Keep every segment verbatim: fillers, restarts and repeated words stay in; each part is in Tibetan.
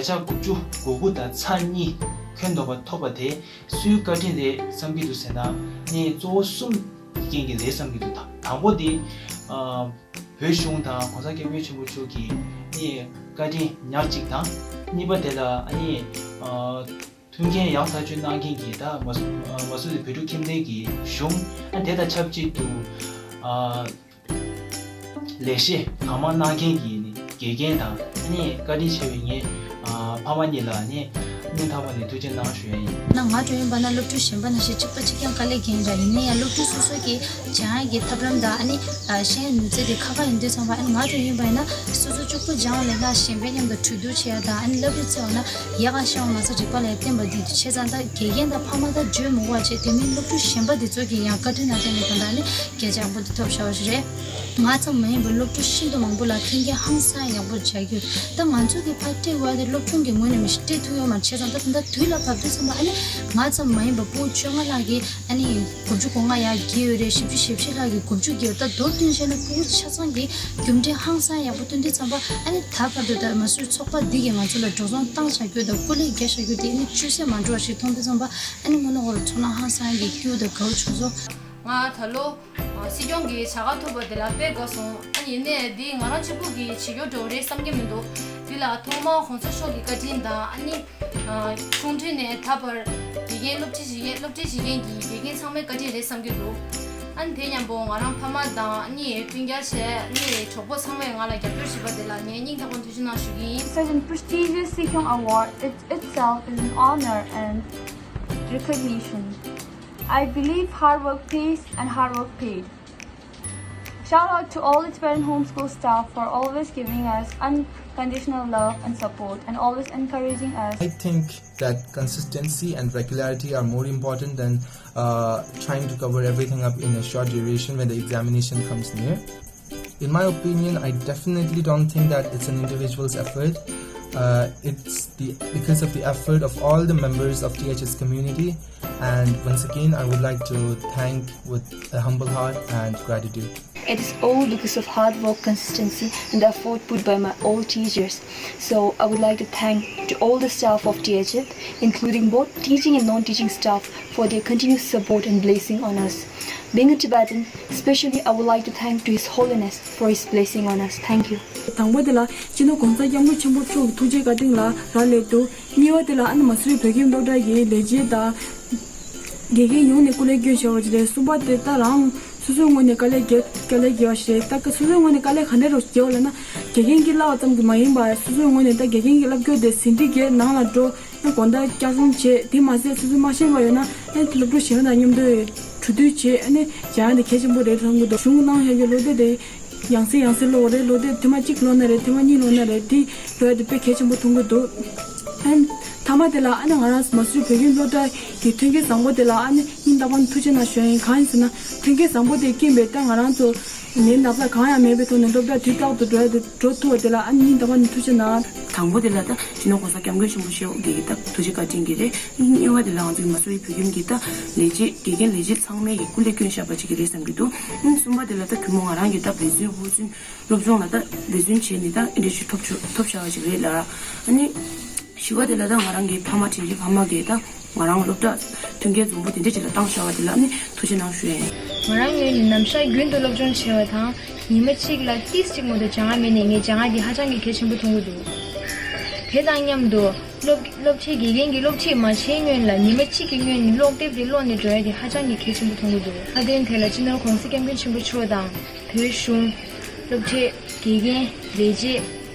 ཆ་དགུ་བཅུ་གོ་དགུ་དང་ཚེག་གཉིས་ཁྱོན་བསྡོམས་པ་ཐོབ་པ་དེ་སུའི་བཀའ་དྲིན་རེད་བསམ་གྱི་འདུག་ཟེར་ན། ནི་གཙོ་བོ་གསུམ་གྱི་རྐྱེན་གྱིས་རེད་བསམ་གྱི་འདུག་ད་དང་པོ་དེ་ཨ་བོད་གཞུང་དང་༸གོང་ས་༸སྐྱབས་མགོན་ཆེན་པོ་མཆོག་གི་ནི་བཀའ་དྲིན་ཉག་གཅིག་དང་། གཉིས་པ་དེ་ལ་ཨ་ནི་ཨ་མཐུན་རྐྱེན་ཡག་ཐག་ཆོད་གནང་མཁན་གྱི་ད་མ་སུ་ཨ་མ་སུ་རི་བོད་ཕྲུག་ཁྱིམ་སྡེ་གི་གཞུང་། ཨ་དེ་དང་ཆབས་ཅིག་ཏུ་ཨ་ལེགས་བཤད་གང་མང་གནང་མཁན་གྱི་དགེ་རྒན་དང་། ཨ་ནི་བཀའ་དྲིན་ཆེ་བའི་ངའི་ཨ་ཕ་མ་གཉིས་ལ་ནི་སྙིང་ཐག་པ་ནས་ཐུགས་རྗེ་གནང་ཞུ་ཡ་ཡིན། ན་ང་འདྲ་ཡིན་པ་ན་སློབ་ཕྲུག་གཞན་པ་ནང་བཞིན་གཅིག་པ་གཅིག་རྐྱང་དཀའ་ལས་རྒྱག་གི་ཡིན་འདྲ། ཡིན་ན་ཡང་སློབ་ཕྲུག་སོ་སོ་གི་སྦྱང་ཡག་གི་ཐབས་ལམ་དང་། ཨ་ནི་ཤེས་ཡོན་ནུས་རྩལ་དེ་ཁག་ཁག་ཡིན་དུས་ཙམ་པ། ཨ་ནི་ང་འདྲ་ཡིན་པ་ཡིན་ན་སོ་སོ་གཅིག་པུ་སྦྱང་ལས་ལྷག་གཞན་པའི་མཉམ་དུ་གྲོས་བསྡུར་བྱེད་ཡག་དང་། ཨ་ནི་བསླབ་རིགས་འཚོལ་བ་ན་ཡག་ག་ཤེས་པ་མ་ཟད་རིག་པ་ལ་བརྟེན་པ་འདི་འདུག་བྱས་ཙང་། ད་དགེ་རྒན་དང་ཕ་མ་ད་བརྗོད་མི་དགོས་པ་བྱས། དེ་མིན་སློབ་ཕྲུག་གཞན་པ་འདི་ཚོ་གི་ཡང་བཀའ་དྲིན་ལ་བརྟེན་ནས་ད་ལྟ་ནི་གལ་ཆེན་པོ་འདི་ཐོབ་བཞག་པ་ཞིག་རེད། ང་ཙམ་མ་ཡིན་པར་སློབ་ཕྲུག་ཤིན་ཏུ་མང་པོ་ལ་མཐུན་རྐྱེན་ཧང་སང་ཡག་པོ་བྱ་རྒྱུ། ད་ང་ཚོ་གི་ཕར་སྤྲད་དགོས་ཡག་དེ་སློབ་ཆུང་གི་ངོས་ནས་མི་ཞིག་སྤྲད་ཐུབ་ཡོད་མ་རེད། བྱས་ཙང་ད་ད་ལྟ་དུས་ལ་བབ་དུས་ཙམ་པ། ཨ་ནི་ང་ཙམ་མ་ཡིན་པར་ཕྲུ་གུ་བཅོ་ལྔ་ལྷག་གིས་ཨ་ནི་དགུ་བཅུ་གོ་ལྔ་ཡར་བརྒལ་ཡོད་རེད། བཞི་བཅུ་ཞེ་བཞི་ལྷག་གིས་དགུ་བཅུ་བརྒལ་ཡོད། ད་མདོར་བསྡུས་བྱས་ན་ཕྲུ་གུ་ཆ་ཚང་གིས་རྒྱུ་འབྲས་ཧང་སང་ཡག་པོ་སྟོན་དུས་ཙམ་པ། ཨ་ནི་ད་བར་དུ་ད་མ་སུའི་ཚོགས་པ་འདི་གིས་ང་ཚོ་ལ་འགྲོ་སོང་བཏང་བཞག་རྒྱུ་དང་སྐུ་ལས་བརྒྱབ་བཞག་རྒྱུ་དེ་ཨ་ནི་ཅུང་ཟད་མ་འགྲོ་བ་ཞིག་མཐོང་དུས་ཙམ་པ། ཨ་ནི་དངོས་གནས་ཁོ་རང་ཚོར་སྣང་ཧང་སང་གི་སྐྱིད་པོ་དང་དགའ་བོ་བྱུང་སོང་། ང་ད་ལོ་ཨ་སྲིད་སྐྱོང་གི་བྱ་དགའ་ཐོབ་པ་དེ་ལ་དཔེ་དགའ་སོང་། ཨ་ཡིན་ནའི་འདི་ང་རང་གཅིག་པུ་གིས་བྱེད་རྒྱུ་འགྲོ་རེད་བསམ་གྱི་མི་འདུག་འདི་ལ་ཐོག་མར་གོང་ས་མཆོག་གི་བཀའ་དྲིན་དང་། ཨ་ནི་ཨ་ཆུང་དུས་ནས་ད་བར་དགེ་རྒན་སློབ་ཁྲིད་བྱེད་མཁན་སློབ་ཁྲིད་བྱེད་མཁན་གྱི་དགེ་རྒན་ཚང་མའི་བཀའ་དྲིན་རེད་བསམ་གྱི་འདུག་ཨ་ནི་དེ་མཉམ་པོ་ང་རང་ཕ་མ་དང་། ཨ་ནི་སྤུན་ཀྱག་བྱས། ཨ་ནི་གྲོགས་པོ་ཚང་མས་ང་ལ་རྒྱབ་སྐྱོར་བྱས་པ་དེ་ལ་ངས་སྙིང་ཐག་པ་ནས་ཐུགས་རྗེ་གནང་ཞུ་གི་ཡིན། Such a prestigious Sejong Award, it itself is an honor and recognition. I believe hard work pays and hard work paid. Shout out to all the Tibetan homeschool staff for always giving us unconditional love and support and always encouraging us. I think that consistency and regularity are more important than uh, trying to cover everything up in a short duration when the examination comes near. In my opinion, I definitely don't think that it's an individual's effort. Uh, it's the because of the effort of all the members of T H S community. And once again, I would like to thank with a humble heart and gratitude. It is all because of hard work, consistency, and the effort put by my all teachers. So I would like to thank to all the staff of T H S, including both teaching and non-teaching staff, for their continuous support and blessing on us. Being a Tibetan, especially, I would like to thank to His Holiness for His blessing on us. Thank you. དང་པོ་དེ་ལ་སྤྱི་ནོར་༸གོང་ས་༸སྐྱབས་མགོན་ཆེན་པོ་མཆོག་གི་ཐུགས་རྗེ་བཀའ་དྲིན་ལ་རག་ལས་འདུག་གཉིས་པ་དེ་ལ་ཨ་ནི་མ་སུ་རི་བོད་ཁྱིམ་སློབ་གྲྭ་གི་ལས་བྱེད་དང་དགེ་རྒན་ཡོངས་ནས་སྐུ་ལས་བསྐྱོན་བྱས་པ་ཅིག་རེད། གསུམ་པ་དེ་ད་རང་སོ་སོའི་ངོས་ནས་དཀའ་ལས་བརྒྱབ་དཀའ་ལས་བརྒྱབ་པ་ཞིག་རེད། ད་སོ་སོའི་ངོས་ནས་དཀའ་ལས་ག་འདྲ་རུ་བརྒྱབ་པ་ལབ་ན། དགེ་རྒན་གྱི་བསླབ་པ་ཙམ་གྱིས་མ་ཡིན་པར་སོ་སོའི་ངོས་ནས་ད་དགེ་རྒན་གྱི་བསླབ་སྐྱོར་དེ་ཟིན་བྲིས་བརྒྱབ་ནང་ལ་འགྲོ། ཨ་དགོང་དག་བསྐྱར་སྦྱོང་བྱེད། དེ་མ་ཟད་སོ་སོས་མ་ཤེས་པ་ཡོད་ན་ཨ་སློབ་ཕྲུག་གཞན་དང་མཉམ་དུ་གྲོས་བསྡུར་བྱེད། ཨ་ནི་སྦྱང་ཡག་དེ་གལ་ཆེན་པོ་རེད་མཐོང་གི་འདུག་གཞུང་གནང་བཞག་རྒྱུ་སློབ་དེབ་དེ་ཡང་སེ་ཡང་སེ་ཀློག་དགོས་རེད། སློབ་དེབ་ཐེངས་མ་གཅིག་ཀློག་ན་རེད། ཐེངས་མ་གཉིས་ཀློག་ན་རེད། དེ་ཀློག་ཡག་དེ་དཔེ་གལ་ཆེན་པོ་མཐོང་གི་འདུག་ཨ་ནི་མཐའ་མ་དེ་ལ་ཨ་ནི་ང་རང་མ་སུ་རི་བོད་ཁྱིམ་སློབ་གྲྭ་གི་མཐུན་རྐྱེན་བཟང་པོ་དེ་ལ་ཨ་ནི་སྙིང་ཐག་པ་ནས་ཐུགས་རྗེ་གནང་ཞུ་ཡ་ཡིན། གང་ཡིན་ཟེར་ན་མཐུན་རྐྱེན་བཟང་པོ་དེ་རྐྱེན་པས་ད་ང་རང་ཚོ་ནད་ན་ཚ་གང་ཡང་མེད་པའི་ཐོག་ནས་སློབ་གྲྭ་དུས་རྟག་ཏུ་འགྲོ་ཡག་དེ་འགྲོ་ཐུབ་པ་དེ་ལ་ཨ་ནི་སྙིང་ཐག་པ་ནས་ཐུགས་རྗེ་གནང་། དང་པོ་དེ་ལ་ད་སྤྱི་ནོར་༸གོང་ས་༸སྐྱབས་མགོན་ཆེན་པོ་མཆོག་གི་ད་ཐུགས་རྗེ་བཀའ་དྲིན་གྱིས་རེད། གཉིས་པ་དེ་ལ་ང་ཚོའི་མ་སུ་རི་བོད་ཁྱིམ་གྱི་ད་ལས་བྱེད་དགེ་རྒན་ལས་བྱེད་ཚང་མས་ཀྱི་སྐུ་ལས་བསྐྱོན་བཞག་པ་ཅིག་གི་རེད་བསམ་གྱི་འདུག་གསུམ་པ་དེ་ལ་ད་གུས་མོ་ང་རང་གི་ད་འབད་བརྩོན་ཧུར་བརྩོན་སློབ་སྦྱོང་ལ་ད་འབད་བརྩོན་བྱས་ནས་ད་འདི་འདྲ་ཞིག་ཐོབ་ཆོག་ཐོབ་བཞག་པ་ཅིག་རེད་ལ། ཨ་ནི་བཞི་པ་དེ་ལ་ད་ང་རང་གི་ཕ་མ་དྲིན་ཆེན་ཕ་མ་གིས་ད་ང་རང་སློབ་གྲྭ་མཐུན་རྐྱེན་བཟང་པོ་དེ་འདྲ་ཅིག་ལ་བཏང་བཞག་པ་དེ་ལ་ཨ་ནི་ཐུགས་རྗེ་གནང་ཞུ་ཡ་ཡིན། ང་རང་ངོས་ནས་ནམ་ཞག་རྒྱུན་དུ་སློབ་སྦྱོང་བྱས་པ་དང་། ཉི་མ་གཅིག་ལ་ཏིས་གཅིག་མ་གཏོགས་སྦྱང་ཡག་མེད་ནས་ངས་སྦྱང་ཡག་འདི་ཧ་ཅང་གི་གལ་ཆེན་པོ་མཐོང་གི་འདུག་དེ་དང་མཉམ་དུ་སློབ་སློབ་ཁྲིད་དགེ་རྒན་གྱིས་སློབ་ཁྲིད་མ་བྱས་སྔོན་ལ་ཉི་མ་གཅིག་གི་སྔོན་ནས་ཀློག་དེབ་དེ་ཀློག་ནས་འགྲོ་ཡག་དེ་ཧ་ཅང་གི་གལ་ཆེན་པོ་མཐོང་གི་འདུག་ལྷག་དོན་དེ་ལ་སྤྱི་ནོར་༸གོང་ས་༸སྐྱབས་མགོན་ཆེན་པོ་མཆོག་དང་བོད་གཞུང་། སློབ་ཁྲིད་དགེ་རྒན་ལས་བྱེད།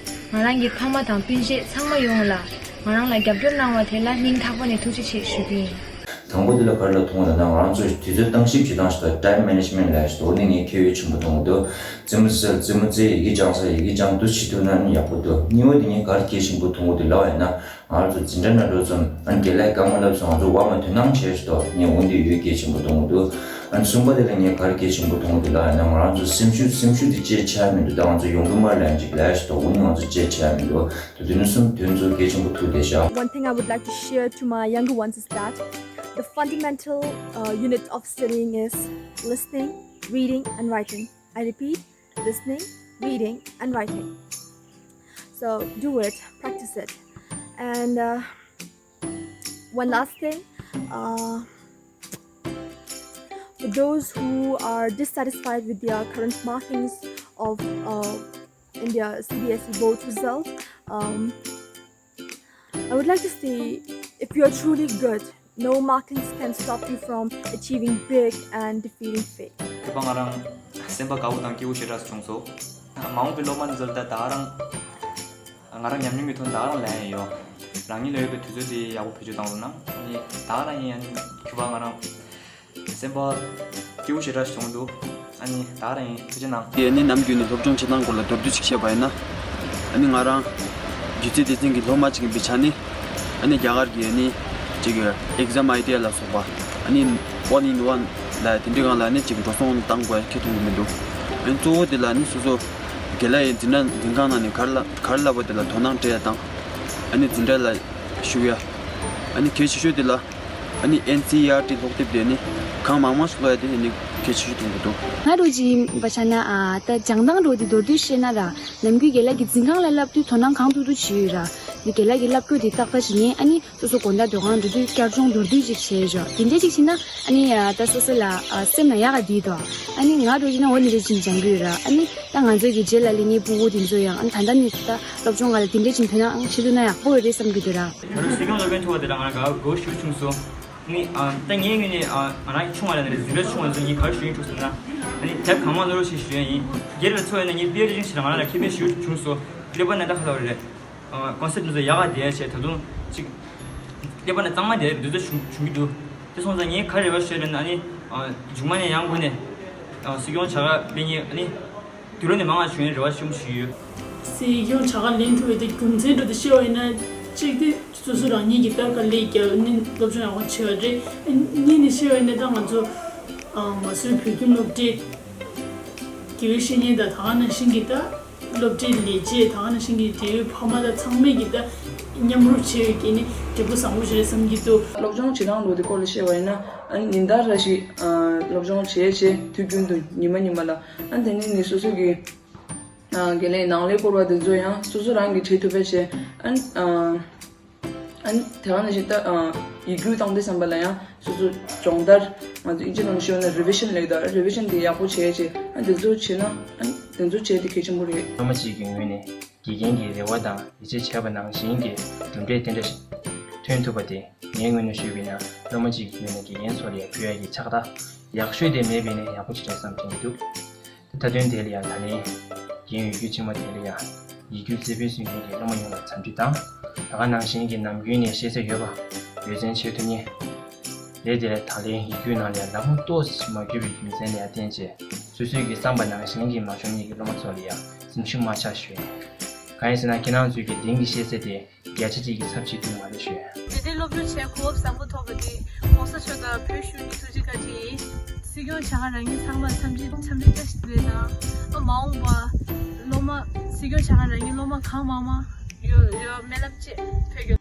ང་རང་གི་ཕ་མ་དང་སྤུན་མཆེད་ཚང་མ་ཡོངས་ལ་ང་རང་ལ་རྒྱབ་སྐྱོར་གནང་བ་དེ་ལ་སྙིང་ཐག་པ་ནས་ཐུགས་རྗེ་ཆེ་ཞུ་གི་ཡིན། དང་པོ་དེ་ལ་ག་རེ་ལབ་ཐུབ་ལབ་ན། ང་རང་ཚོ་དུས་ཚོད་གཏན་ཞིབ་བྱེད་སྟངས་ཤིག་དང་ཊའིམ་མེ་ནེ་ཇི་མེན་ཊི་ལབ་ཡག་ཞིག་འདུག་འོ་དེ་ངས་གལ་ཡོད་ཆེན་པོ་མཐོང་གི་འདུག་རྩེད་མོ་རྩེ་ཡི་གེ་སྦྱང་ས་ཡི་གེ་སྦྱང་དུས་ཕྱིན་ཐུབ་ན་ནི་ཡག་པོ་འདུག་གཉིས་པ་དེ་ངས་ག་རེ་གལ་ཆེན་པོ་མཐོང་གི་འདུག་ལབ་པ་ཡིན་ན། ང་རང་ཚོ་འཛིན་གྲྭ་ནང་འགྲོ་ཙམ་ཨ་ནི་དགེ་ལས་སྐར་མ་བསླབ་ཙམ་ང་ཚོ་བར་མ་དོ་སྣང་བྱས་ཤིག་འདུག་ངས་འོ་དེ་ཡོད་གལ་ཆེན་པོ་མཐོང་གི་འདུག་ཨ་ནི་གསུམ་པ་དེ་ལ་ངས་ག་རེ་གལ་ཆེན་པོ་མཐོང་གི་འདུག་ལབ་ཡིན་ན། ང་རང་ཚོ་སེམས་ཤུགས་སེམས་ཤུགས་དེ་ཅེས་ཆགས་མི་འདུག་ད་ང་ཚོ་ཡོང་གི་མ་རེད་ལབ་ཡག་ཅིག་ལབ་ཤིག་འདུག་འོ་ནི་ང་ཚོ་ཅེས་ཆགས་མི་འདུག་ད་དེ་ནི་གསུམ་དོན་ཚོ་གལ་ཆེན་པོ་ཐུག་བསྡད་ཤག One thing I would like to share to my younger ones is that the fundamental uh, unit of studying is listening, reading, and writing. I repeat, listening, reading, and writing. So do it, practice it. And uh, one last thing, uh, for those who are dissatisfied with their current markings of uh, in their C B S E board result, um, I would like to say, if you are truly good, no markings can stop you from achieving big and defeating fate. ཁྱོད་པ་ང་རང་སེམས་པ་དགའ་བོ་དང་སྐྱིད་བོ་ཞེ་དྲག་བྱུང་སོང་། མ་འོངས་པའི་སློབ་མ་འཛོལ་ད་ད་རང་ང་རང་ཉམས་མྱོང་གི་ཐོག་ད་རང་ལན་ཡོད། རང་ཉིད་ལ་ཡོད་པའི་དུས་ཚོད་དེ་ཡག་པོ་བེད་སྤྱོད་བཏང་རོགས་གནང་། ཨ་ནི་ད་རང་ཡིན། ཨ་ནི་ཁྱོད་པ་ང་རང་སེམས་པ་སྐྱིད་བོ་ཞེ་དྲག་བྱུང་འདུག་ཨ་ནི་ད་རང་ཡིན། ཐུགས་རྗེ་གནང་། དེ་ནི་ནམ་རྒྱུན་ནས་སློབ་སྦྱོང་བྱེད་སྟངས་སྐོར་ལ་མདོར་བསྡུས་ཅིག་བཤད་པ་ཡིན་ན། ཨ་ནི་ང་རང་སྒྱུ་རྩལ་སྡེ་ཚན་གྱི་སློབ་མ་ཅིག་ཡིན་པའི་ཆ་ནས། ཨ་ནི་རྒྱ་གར་གྱི་ཨ་ནི་ཅིག་ཨེག་ཛམ་ཨའི་ཌི་ཡ་ལ་སོགས་པ། ཨ་ནི་ཨོལ་ཨིན་ཝན་ལ་དེ་འདྲའི་སྒང་ལ་ཨ་ནི་ཅིག་འགྲོ་སོང་བཏང་དགོས་ཁེ་ཐོན་གྱི་མི་འདུག་ཨ་ནི་གཙོ་བོ་དེ་ལ་ཨ་ནི་སོ་སོ་དགེ་ལགས་ཡི་འཛིན་གྲྭ་འཛིན་ཁང་ནང་ནས་ག་རེ་ལ་ག་རེ་བསླབ་པ་དེ་ལ་དོ་སྣང་སྤྲད་ཡ་དང་། ཨ་ནི་འཛིན་གྲྭ་ལ་ཞུགས་ཡ། ཨ་ནི་གལ་ཆེ་ཤོས་དེ་ལ། ཨ་ནི་ཨེན་སི་ཨི་ཨར་ཊི་སློབ་དེབ་དེ་ནི་གང་མང་མང་ཞིག་ཀློག་ཡ་དེ་ནི་གལ་ཆེ་ཤོས་མཐོང་གི་འདུག་ང་འདྲ་བོ་ཅིག་ཡིན་པ་ཆ་ན། ཨ་ད་སྦྱང་སྟངས་འདྲ་བོ་དེ་མདོར་བསྡུས་བཤད་ན་ར། ནམ་རྒྱུན་རྒན་ལགས་ཀྱི་འཛིན་ཁང་ལ་བསླབ་དུས་དོ་སྣང་གང་ཐུབ་ཐུབ་བྱེད་ཡོད་ར། དེ་རྒན་ལགས་ཀྱི་བསླབ་བཀོད་དེ་ཏག་ཏག་བྱེད་ཉན། ཨ་ནི་སོ་སོ་དགོང་དག་སྡོད་ཁང་འགྲོ་དུས་བསྐྱར་སྦྱོང་མདོར་བསྡུས་ཅིག་བྱས་ཞོག་དེ་འདྲ་ཅིག་བྱས་ན། ཨ་ནི་ཨ་ད་སོ་སོ་ལ་ཨ་སེམས་ལ་ཡག་ག་དེ་འདུག་ཨ་ནི་ང་འདྲ་བོ་ཅིག་ན་འོ་ནི་རེ་བཞིན་སྦྱང་གི་ཡོད་ར། ཨ་ནི་ད་ང་ཚོའི་གི་རྗེས་ལ་སླེབས་མཁན་སྤུ་གུ་དེ་ཚོ་ཡང་ཨ་ནི་ད་ལྟ་ནས་ད་སློབ་སྦྱོང་སྒང་ལ་དེ་འདྲ་ཅིག་ཐོན་ན་ཨང་ཆེ་དུས་ན་ཡག་པོ་རེད་བསམ་གྱི་འདུག་ར། ད་རུང་སྲིད་སྐྱོང་སློབ་དཔོན་ཐུག་པ་དེ་ལ་ང་དགའ་དགའ་བོ་ཞེ་པོ་བྱུང་སོང་། ནི་ཨ་ད་ངའི་ངོས་ནས་ཨ་ང་རང་གི་ཆུང་བ་ལ་ནི་འཛིན་གྲྭ་ཆུང་བ་ཚོ་ངས་ག་རེ་ཞུ་ཡིན་འཁྲུག་ཟེར་ན། ཨ་ནི་དེབ་གང་མང་ཀློག་རོགས་ཞེས་ཞུ་ཡ་ཡིན། སྒེར་ལ་ཚོ་ཡིན་ན་ངས་དཔེ་རེ་རིང་ཞིག་ལ་ང་རང་ལ་ཁེ་ཕན་ཞེ་པོ་བྱུང་སོང་། ཀླད་པ་ནང་ད་ཁ་ལ་རེད། ཨ་ཀོན་སེབ་འདི་ཚོ་ཡག་ག་བསྡད་ཡ་བྱས། ད་དུང་ཅིག་ཀླད་པ་ནང་གཙང་མ་བསྡད་ཡ་འདི་ཚོ་བྱུང་བྱུང་གི་འདུག་དེ་སོང་ཙང་ངས་ག་རེ་རེ་བ་ཞུ་ཡ་རེད་ན། ཨ་ནི་ཨ་མཇུག་མ་ནས་ཡང་སྒོ་ནས་ཨ་སྲིད་སྐྱོང་བྱ་དགའ་སྤྲད་མཁན་ཨ་ནི་དུས་ལོ་ནས་མང་བ་བྱུང་ཡའི་རེ་བ་ཆེན་པོ་ཞིག་ཡོད། སྲིད་སྐྱོང་བྱ་དགའ་ལེན་ཐུབ་པའི་དེ་རྒྱུ་མཚན་འདྲ་བོ་དེ་བཤད་པ་ཡིན་ན། གཅིག་དེ་སོ་སོ་རང་ཉིད་ཀྱི་ལྟ་ག་ལས་རྒྱ་ནི་སློབ་སྦྱོང་ཡག་པོ་བྱས་པ་རེད། ཨ་ནི་གཉིས་ནས་བཤད་པ་ཡིན་ན་ད་ང་ཚོ་ཨ་ང་ཚོའི་བོད་ཁྱིམ་སློབ་གྲྭའི་དགེ་བའི་བཤེས་གཉེན་དང་ད་ག་ནང་བཞིན་གྱི་ད་སློབ་གྲྭའི་ལས་བྱེད་ད་ག་ནང་བཞིན་གྱི་འབྲེལ་ཡོད་ཕ་མ་དང་ཚང་མས་ཀྱི་ད་མཉམ་རུབ་བྱས་པའི་གི་ནི་འབྲས་བུ་བཟང་པོ་ཞིག་རེད་བསམ་གྱི་འདུག་སློབ་སྦྱོང་བྱེད་སྟངས་ལོ་དེ་སྐོར་ལ་བཤད་པ་ཡིན་ན། ཨ་ནི་ཉིན་ལྟར་ར་ཞིག་ཨ་སློབ་སྦྱོང་བྱས་བྱས་དུས་རྒྱུན་དུ་ཉི་མ་ཉི་མ་ལ། ཨ་ནི་དེ་ནས་ནི་སོ་སོ་གི་ཨ་དགེ་ལས་ནང་ལས་སྐོར་བ་དེ་ཚོ་ཡང་སོ་སོ་རང་གིས་བྱེད་ཐུབ་པ་བྱས། ཨ་ནི་ཨ་ཨ་ནི་དེ་ག་ནང་བཞིན་ད་ཨ་ཡིག་རྒྱུགས་བཏང་དུས་ཙམ་པ་ལ་ཡང་སོ་སོ་སྦྱོང་བརྡར། ང་ཚོ་ཨིན་ཇི་ནང་ཞུས་ན་རི་བི་ཤན་ལབ་ཀྱི་འདུག་རི་བི་ཤན་དེ་ཡག་པོ་བྱས་བྱས། ཨ་ནི་དེ་ཚོ་བྱས་ན། ཨ་ནི་དེ་ཚོ་བྱས་དེ་གལ་ཆེན་པོ་རེད། སློབ་མ་གཅིག་གི་ངོས་ནས་དགེ་རྒན་གྱི་རེ་བ་དང་ཡིད་ཆེས་བྱས་པ་ནང་བཞིན་གྱི་གྲུབ་འབྲས་དེ་འདྲ་ཞིག་ཐོན་ཐུབ་པ་དེ། ངའི་ངོས་ནས་ཞུས་པ་ཡིན་ན། སློབ་མ་གཅིག་གི་ངོས་ནས་དགེ་རྒན་ཚོ་ལ་ཡང་ཕུལ་ཡ་གི་ཕྱག་རྟགས་ཡག་ཤོས་དེ་མེད་པ་ཡིན་ན་ཡག་པོ་ཅིག་རེད་བསམ་དྲན་གྱི་འདུག་དེ་མཐའ་དོན་དེ་ལ་ཡང་ད་ལན་རྒན་ཡོད་རྒྱུ་ཆེན་མོ་དེ་ལ་ཡང་ཡིག་རྒྱུགས་རྩེ་ཕུད་སྲོལ་གྱི་སློབ་མ་ཡོངས་ལ་འཚམས་འདྲི་དང་། ད་ག་ནང་བཞིན་གྱི་ནམ་རྒྱུན་ནས་ཤེས་ཚད་ཡོད་པ་འོད་བརྩོན་བྱེད་ཐུབ་མཁན། དེ་དེ་ལ་ད་ལན་ཡིག་རྒྱུགས་ནང་ལ་ཡང་ལད་མོ་ཏོག་ཙམ་མ་གྱུར་པའི་རྒྱུ་མཚན་ལ་ཡང་བརྟེན་བྱས། སོ་སོའི་གི་བསམ་པ་ནང་བཞིན་གྱི་མ་བྱུང་མཁན་གྱི་སློབ་མ་ཚོ་ལ་ཡང་སེམས་ཤུགས་མ་ཆག་ཞུ། གང་ཡིན་ཟེར་ན་ཁྱེད་རང་ཚོའི་གི་དེང་གི་ཤེས་ཚད་དེ་བརྒྱ་ཆ་གཅིག་གི་ཚབ་བྱེད་ཐུབ་མ་རེད་ཞུ། དེ་འདྲའི་སློབ་སྦྱོང་བྱས་གོ་སྐབས་བཟང་པོ་ཐོབ་པ་དེ་༸གོང་ས་མཆོག་དང་བོད་གཞུང་གི་ཐུགས་རྗེ་བཀའ་དྲིན་ཡིན། སྲིད་སྐྱོང་བྱ་དགའ་རག་མཁན་ཚང་མར་འཚམས་འདྲི་འཚམས་འདྲི་བཀྲ་ཤིས་བདེ་ལེགས་དང་། ཨ་མ་འོངས་པ་སློབ་མ་སྲིད་སྐྱོང་བྱ་དགའ་རག་མཁན་སློབ་མ་གང་མང་མང་ཡོད་ཡོད་སྨོན་ལམ་བཅས་ཕུལ་རྒྱུ།